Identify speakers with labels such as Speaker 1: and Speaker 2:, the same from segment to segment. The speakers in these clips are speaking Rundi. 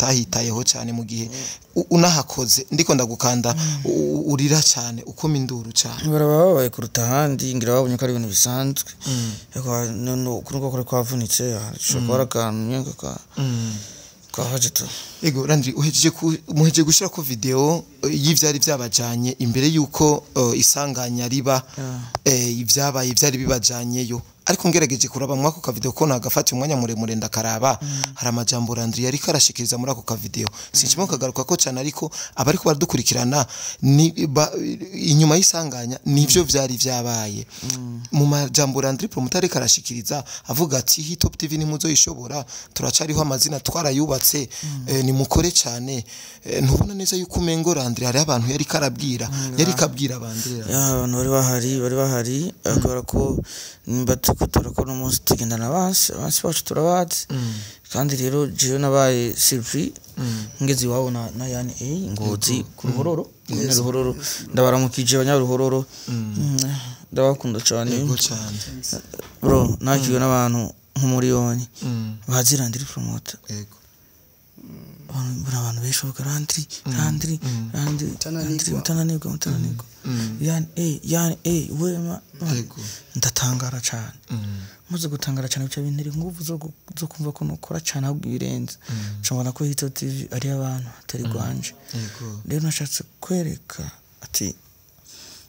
Speaker 1: Batahitayeho cyane mu gihe unahakoze ndiko ndagukanda urira cyane ukoma induru cyane.
Speaker 2: Barababaye kuruta ahandi, ngira babonye ko ari ibintu bisanzwe, ariko none kuri uko kuri kwavunitse hashobora kuba ari akantu nyine kahaje tu.
Speaker 1: Ego Landry, uhejeje muhejeje gushira ko video y'ivyari byabajanye imbere yuko isanganya riba, ibyabaye byari bibajanyeyo, ariko ngerageje kuraba mwako ka video ko nagafata umwanya muremure ndakaraba, hari amajambo Landry yari karashikiriza muri ako ka video, sinshimo kagaruka ko cyane, ariko abariko baradukurikirana ni inyuma y'isanganya nivyo vyari vyabaye. Mu majambo Landry Promoter ariko arashikiriza avuga ati Hitop TV ntimuzoyishobora, turacariho amazina twarayubatse, nimukore cyane. Ntubona neza yuko umengo Landry hari abantu yari karabwira, yari kabwira abandi?
Speaker 2: Ya, abantu bari bahari kubera ko nimba turiko turakora umunsi tugendana abansi bacu turabazi. Kandi rero jewe nabaye surpris ngeze iwabo na yani Ngozi ku Ruhororo, nyene Ruhororo, ndabaramukije abanyaruhororo. Ndabakunda cane.
Speaker 1: Yego cyane.
Speaker 2: Bro, nakiriwe n'abantu nk'umuriyoni bazi Landry Promoter. Abantu, mbona abantu benshi bavuga Landry, Landry, Landry.
Speaker 3: Mutananirwa.
Speaker 2: Landry mutananirwa, mutananirwa, yani wema. Ndatangara cane. Maze gutangara cyane bica bintera ingufu zo kumva ko nukora cyane ahubwo ibirenze. Nca mbona ko Hito TV ari abantu atari rwanje. Rero nashatse kwereka ati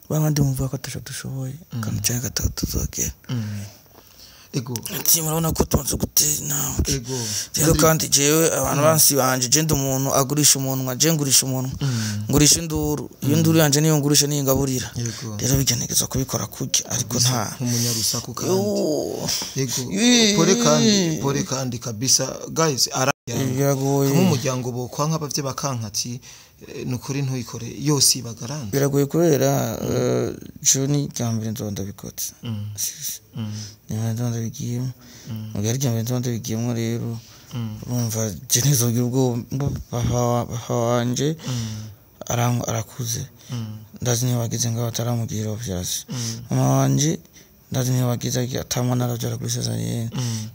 Speaker 2: ba bandi bumva ko ataco dushoboye, kandi cyane gatatu tuzogera. Ati murabona ko tumaze gutera intambwe. Rero kandi jewe abantu bansi banje, je ndi umuntu agurisha umunwa, je ngurisha umunwa, ngurisha induru. Iyo nduru yanje niyo ngurisha, niyo ngaburira. Rero bigerageza kubikora kurya, ariko nta
Speaker 1: Nk'umunyarusaku kandi.
Speaker 2: Yo.
Speaker 1: Yego.
Speaker 2: Ii.
Speaker 1: Pole kandi, pole kandi kabisa guys, ara
Speaker 2: Biragoye.
Speaker 1: Hamwe umuryango bokwanka, abavye bakanka ati nukuri ntuyikore yose ibagaranda.
Speaker 2: Biragoye kubera jewe ni irya mbere nzoba ndabikoze. Ni mbere nzoba ndabigiyemo, mu gihe ari irya mbere nzoba ndabigiyemo rero, urumva je ntizogira ubwoba. Papa wanje arakuze, ndazi niyo bageze ngaho bataramugirira operation. Mama wanje ndazi niyo bageze atamwana arabyara kuri césarienne,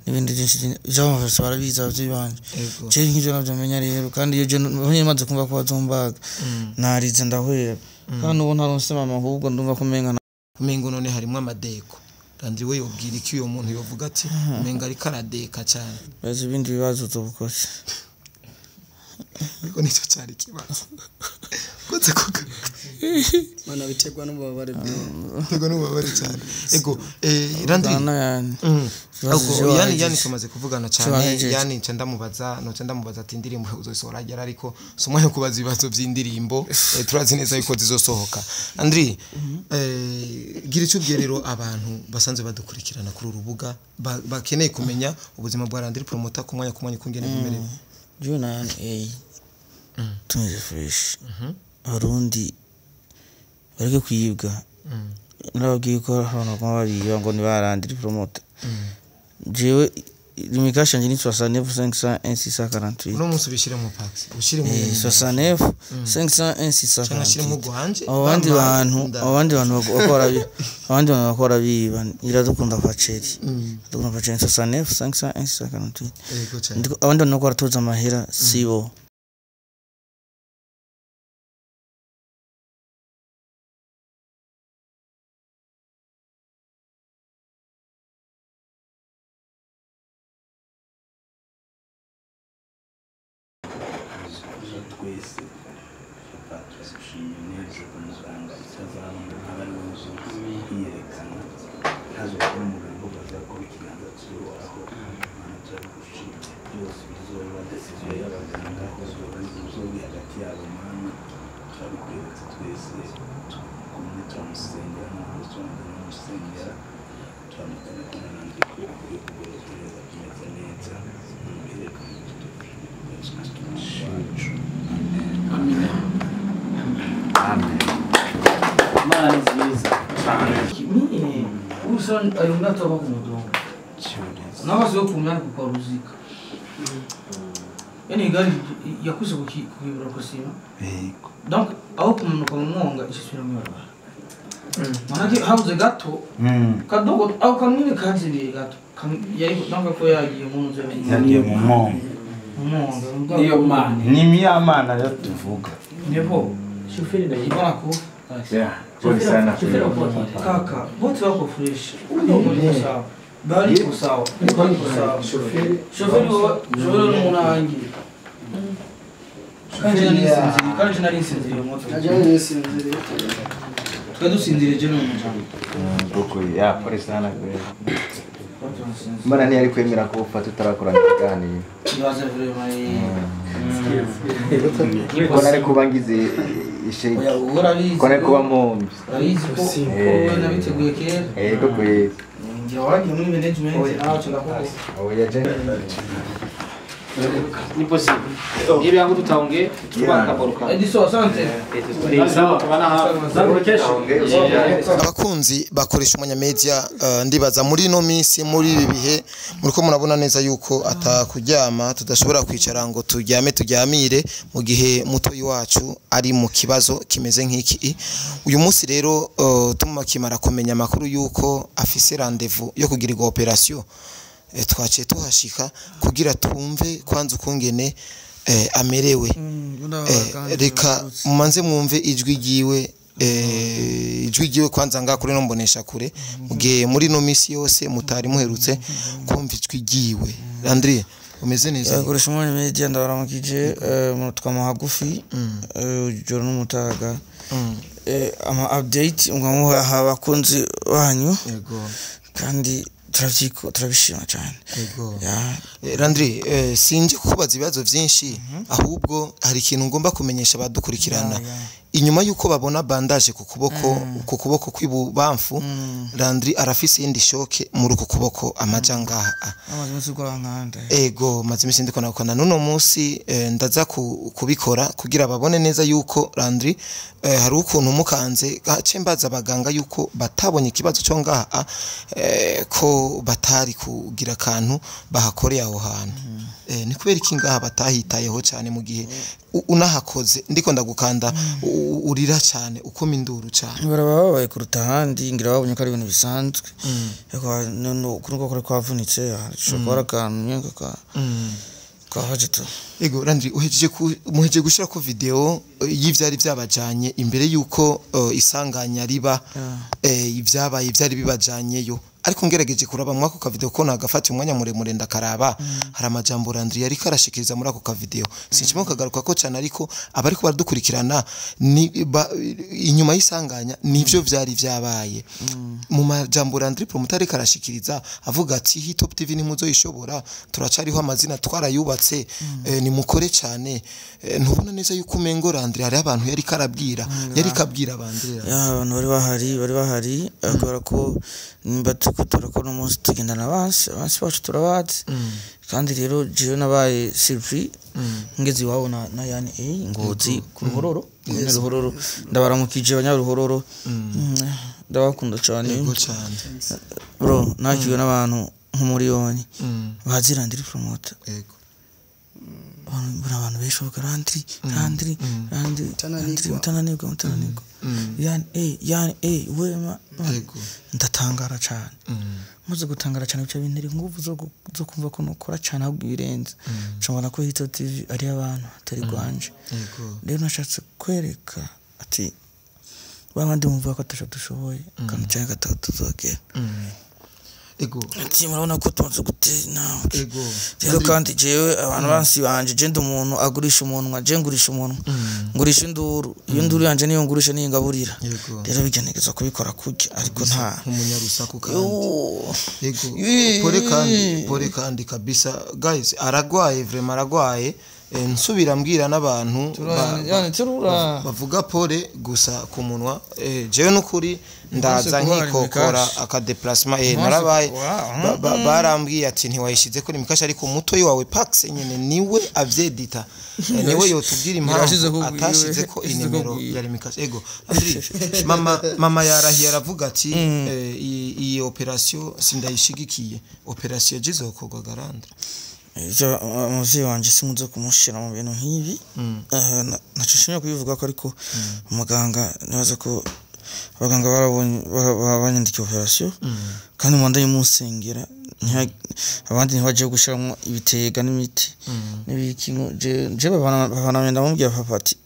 Speaker 2: n'ibindi byinshi ivyabo byose barabizi abavyeyi banje. Je nk'ivyo navyo menya rero, kandi iyo je nyene maze kumva ko bazombaga, narize ndahwera, kandi ubu ntaronse mama, ahubwo ndumva ko umenga
Speaker 1: Umengo none harimwo amadeko. Landry we yobwira iki uyo muntu yovuga ati umenga ariko aradeka cyane?
Speaker 2: Bazi ibindi bibazo uzobukoze.
Speaker 1: Ariko nicyo cyari ikibazo koze kuga.
Speaker 3: Mana, biterwa n'ububabare bwe.
Speaker 1: Tego n'ububabare cyane. Ego Landry.
Speaker 2: Bana yani. Ikibazo
Speaker 1: Ubwo
Speaker 2: jewe
Speaker 1: yani
Speaker 2: wahejeje.
Speaker 1: Yani tumaze kuvugana cyane.
Speaker 2: Wahejeje.
Speaker 1: Yani nca ndamubaza, noca ndamubaza ati indirimbo uzosohora ryari? Ariko si umwanya wo kubaza ibibazo by'indirimbo, turazi neza yuko zizosohoka. Andri, gira icyo ubwiye rero abantu basanzwe badukurikirana kuri uru rubuga, bakeneye kumenya ubuzima bwa Landry Promoter ku mwanya ku mwanya ukungene bumerewe.
Speaker 2: Jewe na yani tumeze fresh. Abarundi bareke kwibwa. Narababwiye ko hari abantu baguma babiba ngo ni ba Landry Promoter. Jewe Lumicash yanje ni 69 501 648.
Speaker 1: Uno munsi ubishyire mu pax, ushyire mu
Speaker 2: 69 501
Speaker 1: cyangwa ashyire mu
Speaker 2: 648.
Speaker 1: gwanje.
Speaker 2: Abo bandi bantu, abo bandi bantu bakora abandi bantu bakora biba, Iradukunda Paceri. Iradukunda Paceri 69 501 648.
Speaker 1: Yego cyane.
Speaker 2: Abandi bantu bakora toza amahera sibo.
Speaker 4: Twese papa turagushimiye neza ko muganga itazabona aba ari wowe uzoyiyerekana, ntazokora umuganga ahubwo azakora ikiganza cy'Uhoraho. Mana, turagushimiye byose bizoba décision y'abaganga, uzoba uri hagati yabo. Mana, turabikweretse twese kumwe, turamusengera n'ubu turamusengera, turamutana kumwe nanjye ko ukwiye kugororwa neza, tumeze neza mubiherekane Yesu Kristo wacu.
Speaker 5: Amen.
Speaker 4: Amen.
Speaker 5: Imana ni nziza. Mie uso aliongea toka kwa mdomo. Nafasi yo kumya kukwaruzika. Yaani igari yakuze kukibura kusima.
Speaker 4: Yego.
Speaker 5: Donc aho kumanuka mu mwonga ishisubira mu ibarabara. Manake habuze gato kadogo aho kamwe kazibiye gato. Yari donc ko yagiye mu nzu.
Speaker 4: Yagiye mu mwonga.
Speaker 5: Niyo mana.
Speaker 4: Ni miyamana rero tuvuga.
Speaker 5: Nebo shoferi ndayibona ko.
Speaker 4: Yeah. Pole sana.
Speaker 5: Kaka, wote wako fresh. Uko sawa. Bali iko sawa. Iko sawa. Shoferi shoferi n'umunangi. Kandi nari nsinziriye umutwe.
Speaker 3: Najye nsinziriye.
Speaker 5: Twe dusinziriye je n'umujambo.
Speaker 4: Boko ya pole sana kweli. Mbona ntiyari kwemera ko ufata utarakorana ikiganiro.
Speaker 5: Ibaze vraiment.
Speaker 4: Ko nari kuba ngize isheki. Ko nari kuba mombi.
Speaker 5: Urabizi ko nabiteguye kera.
Speaker 4: Yego kweli.
Speaker 5: Ngira waragiye muri management nawe cyo
Speaker 4: Oya je.
Speaker 6: Ni possible. Ibi yangu tutaongea tukaboroka.
Speaker 5: Ediso asante.
Speaker 1: Abakunzi bakoresha umwanya media ndibaza muri no minsi muri ibi bihe muriko murabona neza yuko atakuryama tudashobora kwicara ngo turyame turyamire mu gihe mutoyi wacu ari mu kibazo kimeze nk'iki. Uyu munsi rero tumakimara kumenya amakuru yuko afise rendez-vous yo kugirirwa operation twaciye tuhashika kugira tumve kwanza ukungene amerewe. Reka mumanze mwumve ijwi ryiwe ijwi ryiwe kwanza nga kuri no mbonesha kure mugihe muri no misi yose mutari muherutse kumva ijwi ryiwe. André umeze neza?
Speaker 2: Koresha umwanya media ndabaramukije mutwa hagufi ujoro n'umutaga ama update mwamuha abakunzi banyu.
Speaker 1: Yego.
Speaker 2: Kandi turabishima cyane.
Speaker 1: Yego. Landry sinje kukubaza ibibazo byinshi ahubwo hari ikintu ngomba kumenyesha abadukurikirana. Inyuma yuko babona bandage ku kuboko ku kuboko kw'ibubamfu Landry arafise indi shoke muri uku kuboko amaja ngaha.
Speaker 2: Amaze iminsi ukora nkanda.
Speaker 1: Ego maze iminsi ndiko nakora nuno munsi ndaza kubikora kugira babone neza yuko Landry hari ukuntu mukanze gace mbaza abaganga yuko batabonye ikibazo cyo ngaha ko batari kugira akantu bahakoreye aho hantu. Ni kubera iki ngaha batahitayeho cyane mu gihe unahakoze ndiko ndagukanda urira cyane ukoma induru cyane.
Speaker 2: Barababaye kuruta ahandi ngira babonye ko ari ibintu bisanzwe. Ariko no kunuko kore kwavunitse ashobora akantu ka kahaje tu.
Speaker 1: Ego Landry uhejeje muhejeje gushira ko video y'ivyari byabajanye imbere yuko isanganya riba ibyabaye byari bibajanyeyo. Ariko ngerageje kuraba mwako ka video ko nagafata umwanya muremure ndakaraba hari amajambo Landry yari karashikiriza muri ako ka video sinshimo kagaruka ko cyane ariko abariko baradukurikirana ni inyuma y'isanganya nivyo vyari vyabaye. Mu majambo Landry Promoter karashikiriza avuga ati Hitop TV ni muzo ishobora turacariho amazina twarayubatse ni mukore cyane. Ntubona neza yuko umengo Landry hari abantu yari karabwira yari kabwira abandi
Speaker 2: abantu bari bahari akora ko nimba turakora umunsi tugendana abansi bacu turabazi. Kandi rero jewe nabaye surpris ngeze iwabo na yani Ngozi ku Ruhororo Ruhororo ndabaramukije abanyaruhororo ndabakunda cyane. Bro nakiwe n'abantu nk'umuriyoni bazi Landry Promoter.
Speaker 1: Yego.
Speaker 2: Abantu benshi bavuga Landry Landry Landry mutananirwa yani wema. Ndatangara cyane. Maze gutangara cyane bica bintera ingufu zo kumva ko nokora cyane ahubwo ibirenze. Nshobora ko Hitop TV ari abantu atari gwanje. Rero nashatse kwereka ati babandi bumva ko atasho dushoboye kandi cyane gatatu tuzogera.
Speaker 1: Ego.
Speaker 2: Ati murabona ko tumaze gutera intambwe.
Speaker 1: Ego.
Speaker 2: Rero kandi jewe abantu bansi banje je ndi umuntu agurisha umunwa je ngurisha umunwa. Ngurisha induru. Iyo nduru yanje niyo ngurisha niyo ngaburira. Rero bigenegeza kubikora kurya ariko nta
Speaker 1: umunyarusaku kandi. Ego. Pole kandi kabisa guys aragwaye vraiment aragwaye. Nsubira mbwira n'abantu bavuga pole gusa ku munwa. Jewe nukuri ndaza nkikokora aka déplacement narabaye barambwiye ati ntiwayishize ko nimikasha ariko muto wawe Pax nyene niwe avyedita niwe yotubwira impamvu atashize ko inimero ya rimikasha. Ego Andri mama yarahiye aravuga ati iyi operation sindayishigikiye operation jizokorwa garandre.
Speaker 2: Umuvyeyi wanje simuze kumushira mu bintu nk'ibi naco nshimye kubivuga ko ariko umuganga nibaza ko abaganga barabonye banyandikiye operation kandi mu ndanye munsengera Abandi ntibaje gushiramwo ibitega n'imiti n'ibiki, je babana ndamubwira papa ati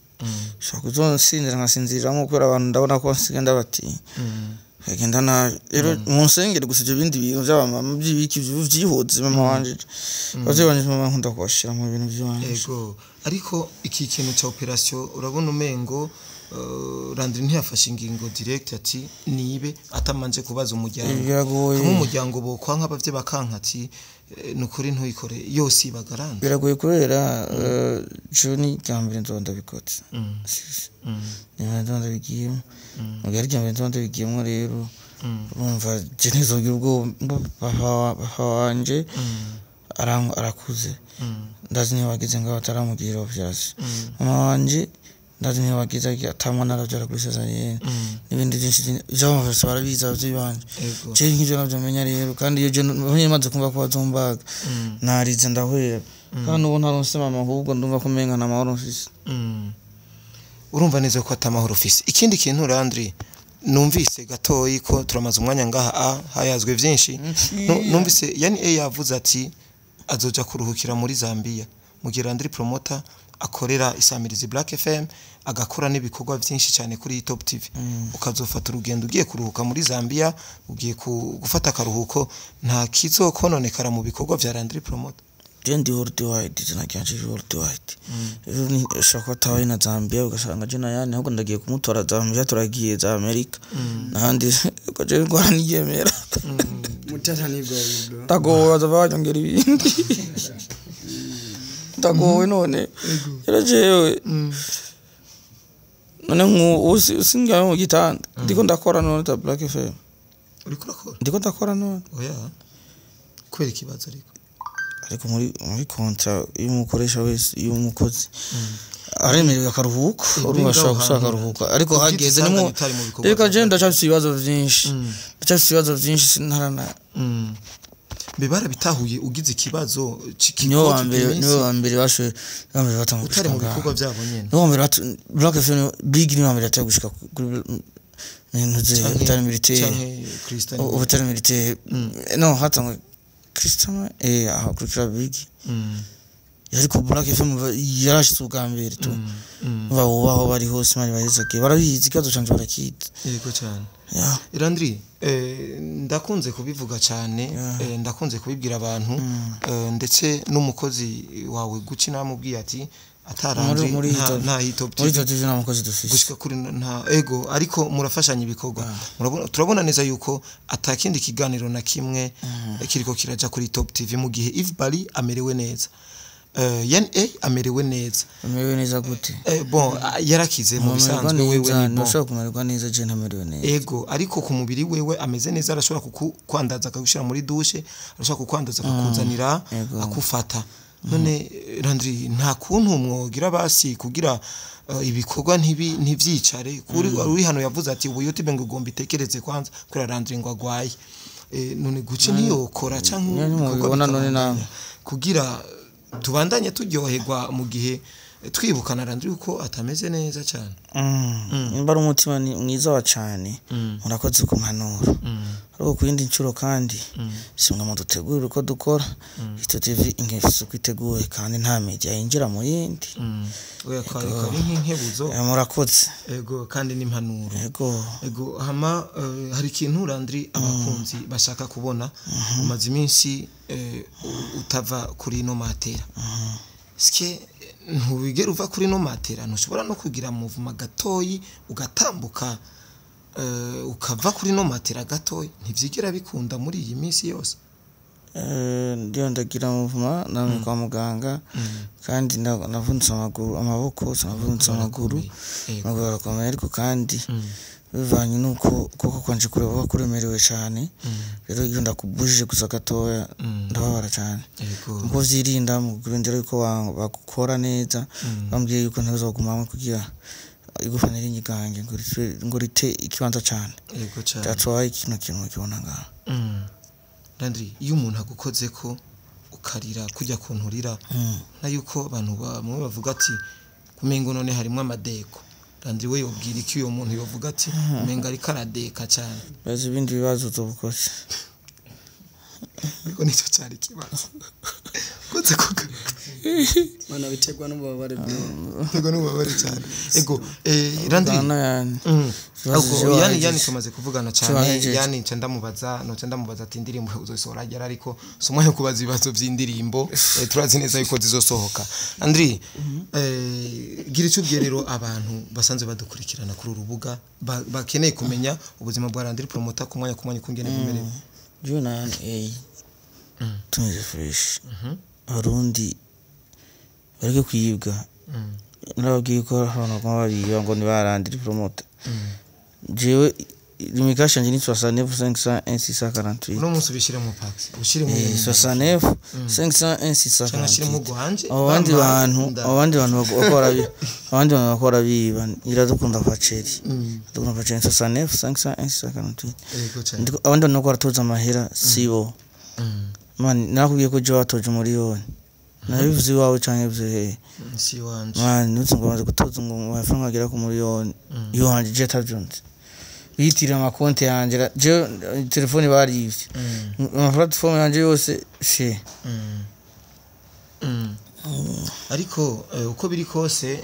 Speaker 2: ushobora kuzonsinzira nkasinziriramo, kubera abantu ndabona ko nsigaye ndabatinya, kagenda nabi. Rero munsengere gusa, ibyo bindi bintu by'abamama by'ibiki vyihuze, mama wanje, abavyeyi banje, mama nkunda kubashira mu bintu vy'iwanje.
Speaker 1: Ego, ariko iki kintu cya operation urabona umengo Landry ntiyafashe ingingo direct ati nibe atamanje kubaza umuryango.
Speaker 2: Biragoye.
Speaker 1: Hamwe umuryango bokwanka, abavye bakanka ati nukuri ntuyikore yose ibagaranda.
Speaker 2: Biragoye kubera jewe rya mbere nzoba ndabikoze, niba nzoba ndabigiyemo, mugihe ari irya mbere nzoba ndabigiyemo. Rero urumva je ntizogira ubwoba. Papa wanje arakuze, ndazi niyo bageze ngaho bataramugirira operation. Mama wanje ndazi niyo bageze atamwana aravyara kuri césarienne n'ibindi byinshi ivyabo byose barabizi abavyeyi banje. Je nk'ivyo navyo menya rero, kandi iyo je nyene maze kumva ko bazombaga narize ndahwera, kandi ubu ntaronse mama, ahubwo ndumva ko umenga nta mahoro mfise.
Speaker 1: Urumva neza ko atamahoro ufise. Ikindi kintu Landry, numvise gatoyi ko turamaze umwanya ngaha hayazwe vyinshi. Numvise yani yavuze ati azoja kuruhukira muri Zambia, mu gihe Landry Promoter akorera isamirizi Black FM, agakora n'ibikorwa byinshi cyane kuri Top TV, ukazofata urugendo ugiye kuruhuka muri Zambia, ugiye gufata akaruhuko, nta kizokononekara mu bikorwa vya Landry Promoter?
Speaker 2: Je ndi worldwide, izina ryanje ni worldwide. Rero ni ushobora kuba atabaye na Zambia, ugasanga je nayani, ahubwo ndagiye kumutora Zambia, turagiye za Amerika n'ahandi, uko je ndwara niyemera.
Speaker 3: Mutata nigoye bro.
Speaker 2: Ndagowe, baza banyongera ibindi, ndagowe. None rero jewe none nk'ubu singaye mu gitanda ndiko ndakora none ta Black FM.
Speaker 1: Uriko urakora?
Speaker 2: Ndiko ndakora none.
Speaker 1: Oya, kubera ikibazo ariko.
Speaker 2: Ariko muri contrat y'umukoresha wese, y'umukozi, aremerewe akaruhuko. Urumva ashobora gusaba akaruhuko, ariko
Speaker 1: Ubwiza
Speaker 2: hageze
Speaker 1: isanganya
Speaker 2: nimwo
Speaker 1: utari mu bikorwa.
Speaker 2: Reka je ndacafise ibibazo vyinshi, ndacafise ibibazo vyinshi, sintarana.
Speaker 1: Mbe barabitahuye ugize ikibazo?
Speaker 2: Niwe wa mbere, niwe wa mbere bashoboye, niwe wa mbere batanga
Speaker 1: Utari mu
Speaker 2: gushika ngaha.
Speaker 1: bikorwa byabo nyene.
Speaker 2: Niwe wa mbere Black FM Big, niwe wa mbere yateye gushika kuri ibintu hôpital militaire.
Speaker 1: Canke Christian.
Speaker 2: Hôpital militaire, no hatangwe Christian, aho kurikira Big, ariko Black FM yarashitse ubwa mbere tu. Babubaho bari hose, mari bahezagiye, barabizi ikibazo canje, barakizi.
Speaker 1: Yego cyane.
Speaker 2: Yeah.
Speaker 1: Landry, ndakunze kubivuga cyane, ndakunze kubibwira abantu, ndetse n'umukozi wawe Gucci namubwiye ati atarandri
Speaker 2: Muri
Speaker 1: nta hitop
Speaker 2: muri
Speaker 1: TV.
Speaker 2: Top TV nta mukozi dufise.
Speaker 1: Gushika kuri nta ego, ariko murafashanya ibikorwa. Murabona, turabona neza yuko atakindi kiganiro na kimwe kiriko kiraja kuri Top TV mu gihe Yves Bali amerewe neza, Yen A amerewe neza.
Speaker 2: Amerewe neza gute?
Speaker 1: Bon, yarakize mu
Speaker 2: Mumererwa
Speaker 1: bisanzwe wewe
Speaker 2: neza,
Speaker 1: ni bon.
Speaker 2: ntushobora kumererwa neza je ntamerewe neza.
Speaker 1: Ego, ariko ku mubiri wewe ameze neza, arashobora kukwandaza akagushyira muri douche, arashobora kukwandaza akakuzanira, akufata. None Landry, nta kuntu mwogira basi kugira ibikorwa ntibyicare kuri uri hano? Yavuze ati ubu YouTube ngo ugomba itekereze kwanza kuri Landry ngo agwaye. None guce ntiyokora canke
Speaker 2: Niyo
Speaker 1: ibikorwa
Speaker 2: mubibona none
Speaker 1: bikabandanya,
Speaker 2: namwe.
Speaker 1: kugira tubandanye turyoherwa mu gihe twibukana Landry uko atameze neza cyane.
Speaker 2: Nimba ari umutima ni mwiza wa cane, murakoze ku mpanuro, ariko ku yindi nshuro kandi simwe mudutegurira uko dukora. Ito TV ingefise uko iteguye, kandi nta media yinjira mu yindi.
Speaker 1: Oya, kwari kwari nk'inkebuzo.
Speaker 2: Murakoze.
Speaker 1: Ego, kandi n'impanuro.
Speaker 2: Yego.
Speaker 1: Ego, hama hari ikintu Landry abakunzi bashaka kubona. Umaze iminsi utava kuri ino matera, ske ntubigera uva kuri ino matera, ntushobora no kugira muvuma gatoyi ugatambuka, ukava kuri ino matera gatoyi? Ntivyigera bikunda muri iyi minsi yose?
Speaker 2: Ndiyo ndagira muvuma, namwe kwa muganga, kandi navunitse amaguru, amaboko, sinavunitse amaguru. Amaguru arakomeye, ariko kandi bivanye n'uko ukuboko kwanje kureba kuremerewe cyane, rero iyo ndakubujije gusa gatoya ndababara cyane. Muko vyirinda mu kurindira yuko bagukora neza, bambwiye yuko ntazoguma hamwe kugira igufa ntirinyigange ngo rite ikibanza cane.
Speaker 1: Yego cyane.
Speaker 2: That's why kino kintu kibona ngaha.
Speaker 1: Landry, iyo umuntu agukoze ko ukarira kujya kunturira, na yuko abantu bamwe bavuga ati kumengo none harimo amadeko, Landry we yobwira iki uyo muntu yovuga ati umenga ariko aradeka cyane?
Speaker 2: Bazi ibindi bibazo uzobukoze.
Speaker 1: Ariko nicyo cyari ikibazo koze kuko
Speaker 3: Mana biterwa n'ububabare bro.
Speaker 1: Yego, n'ububabare cyane. Ego, Landry.
Speaker 2: Bana yani. Ikibazo
Speaker 1: Ubwo
Speaker 2: je
Speaker 1: yani
Speaker 2: wahejeje.
Speaker 1: Yani tumaze kuvugana cyane.
Speaker 2: Wahejeje.
Speaker 1: Yani nca ndamubaza, noca ndamubaza ati indirimbo uzosohora ryari, ariko si umwanya wo kubaza ibibazo by'indirimbo, turazi neza yuko zizosohoka. Andri, gira icyo ubwiye rero abantu basanzwe badukurikirana kuri uru rubuga, bakeneye kumenya ubuzima bwa Landry Promoter ku mwanya ku mwanya ukungene bumerewe.
Speaker 2: Jewe na yani tumeze fresh. Abarundi bareke kwibwa. Narababwiye ko hari abantu baguma babiba ngo ni ba Landry Promoter. Jewe imikasha yanje ni 69 501 648.
Speaker 1: Uno munsi ubishyire mu pax, ushyire mu
Speaker 2: 69 501
Speaker 1: cyangwa ashyire mu
Speaker 2: 648.
Speaker 1: gwanje.
Speaker 2: Abo bandi
Speaker 1: Bambaye
Speaker 2: bantu, abo bandi bantu bakora abandi bantu bakora biba, Iradukunda Paceri, Iradukunda Paceri 69 501 648.
Speaker 1: Yego cyane.
Speaker 2: Abandi bantu bakora batoza amahera sibo. Man, nakubwiye ko je watoje umuriyoni, nabivuze iwawe canke bivuze hehe?
Speaker 1: Si wanje.
Speaker 2: Man, nutse ngo bamaze gutoza ngo amafaranga agera ku muriyoni iwanje, je atavyunze, biyitirira amakonti yanje, je telefone barivye, ama platform yanje yose she.
Speaker 1: Ariko uko biri kose,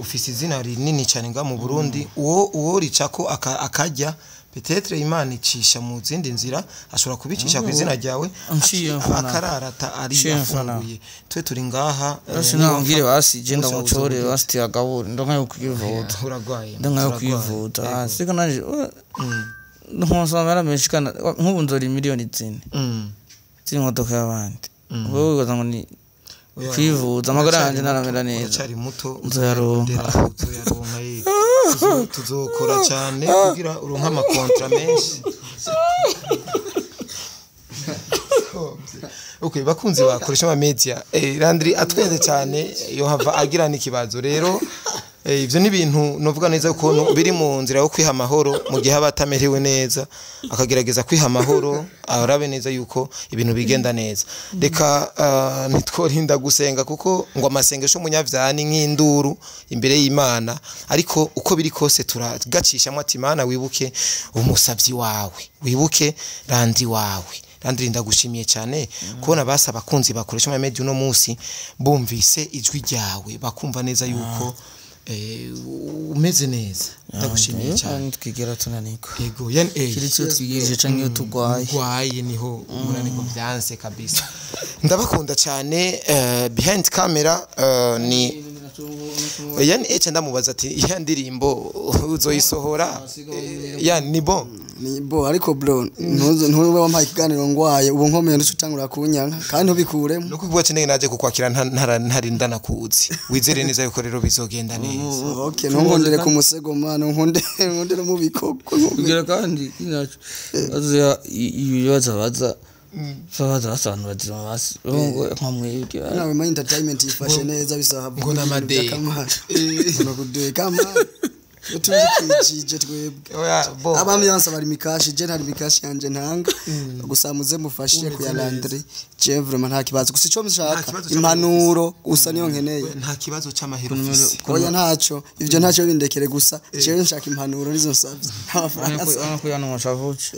Speaker 1: ufise izina rinini cyane nga mu Burundi, uwo ricako akajya peut-être Imana icisha mu zindi nzira, ashobora kubicisha ku izina ryawe.
Speaker 2: Nciye mfana.
Speaker 1: Akararata ari
Speaker 2: Nciye mfana.
Speaker 1: afunguye, twe turi ngaha.
Speaker 2: Basi
Speaker 1: niba
Speaker 2: nambwire basi je
Speaker 1: umunsi wawe
Speaker 2: ndamucore
Speaker 1: uzoba
Speaker 2: basi tiyagabure, ndonka yo kwivuza.
Speaker 1: Uragwaye.
Speaker 2: Ndonka yo
Speaker 1: Turagwaye.
Speaker 2: kwivuza.
Speaker 1: Yego.
Speaker 2: Siko nanje nkonsoma amahera menshi kana nk'ubu nzora miliyoni 4 z'imodoka y'abandi, wowe wibaza ngo ni
Speaker 1: Oya,
Speaker 2: kwivuza, amagara
Speaker 1: uracyari
Speaker 2: yanje
Speaker 1: muto,
Speaker 2: ntaramera neza.
Speaker 1: Uracyari muto.
Speaker 2: Nzoyaronka.
Speaker 1: Uzoyaronka, ye. Tuzokora cyane kugira uronke amakontra menshi. Okay, bakunzi bakoresha ama media, Landry atwenze cyane, yo hava agira n'ikibazo rero. Ivyo ni ibintu novuga neza ukuntu biri mu nzira yo kwiha amahoro mu gihe aba atamerewe neza, akagerageza kwiha amahoro, arabe neza yuko ibintu bigenda neza. Reka ntitworinda gusenga, kuko ngo amasengesho umunyavyaha ni nk'induru imbere y'Imana, ariko uko biri kose turagacishamo ati Imana, wibuke umusavyi wawe, wibuke Landry wawe. Landry, ndagushimiye cyane kubona basa abakunzi bakoresha ama media uno munsi bumvise ijwi ryawe, bakumva neza yuko umeze neza. Ndagushimiye cyane.
Speaker 2: Twigera tunanirwa.
Speaker 1: Yego, yani
Speaker 2: Kiretse iyo twigirije canke iyo turwaye.
Speaker 1: Urwaye niho umunaniko byanse kabisa. Ndabakunda cyane. Behind camera ni yani echa ndamubaza ati ya ndirimbo uzoyisohora? Yani ni bon.
Speaker 3: Ni bo, ariko bro, ntuze ntube wampaye ikiganiro ngwaye, ubu nkomeye ntuce utangura kunyanka kandi ntubikuremo.
Speaker 1: Nuko kuvuga cyane naje kukwakira ntarinda nakuzi, wizere neza yuko rero bizogenda neza.
Speaker 3: Okay, ntungondere ku musego mwana, nkunde nkundere mu bikoko.
Speaker 2: Kugira kandi inacu baza ibibazo baza baza basantu bazima basi ngo nka mwebwe.
Speaker 3: Nawe ma entertainment yifashe neza bisaba
Speaker 1: Ngo n'amadeni.
Speaker 3: ngo kudeka mwana tuzikijije twebwe.
Speaker 1: Oya, bo.
Speaker 3: Abami bansa bari mikashi, je ntari mikashi yanje ntanga, gusa muze mufashe ku ya Landry, je vraiment nta kibazo, gusa ico
Speaker 1: Nta
Speaker 3: mushaka
Speaker 1: kibazo c'amahera.
Speaker 3: Impanuro gusa niyo nkeneye.
Speaker 1: Nta kibazo c'amahera ufise.
Speaker 3: Oya, ntaco, ivyo ntacyo bindekere, gusa jewe nshaka impanuro nizo nsavye, nta mafaranga nsavye.
Speaker 2: Urabona ko yani umushavuce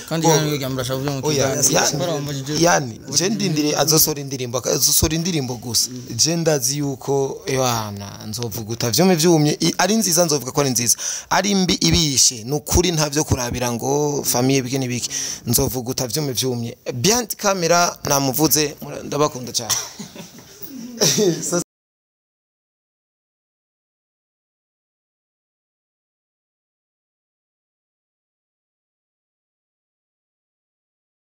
Speaker 2: kandi yani wiga murashavuye mu
Speaker 1: Oya,
Speaker 2: kiganiro.
Speaker 1: Yani je ndindire azosora indirimbo, azosora indirimbo, gusa je ndazi yuko yohana nzovuguta vyume vyumye, ari nziza nzovuga ko ari nziza, ari mbi ibishe nukuri ntavyo kurabira ngo famille bike nibiki, nzovuguta vyume vyumye. Behind camera namuvuze, ndabakunda cyane.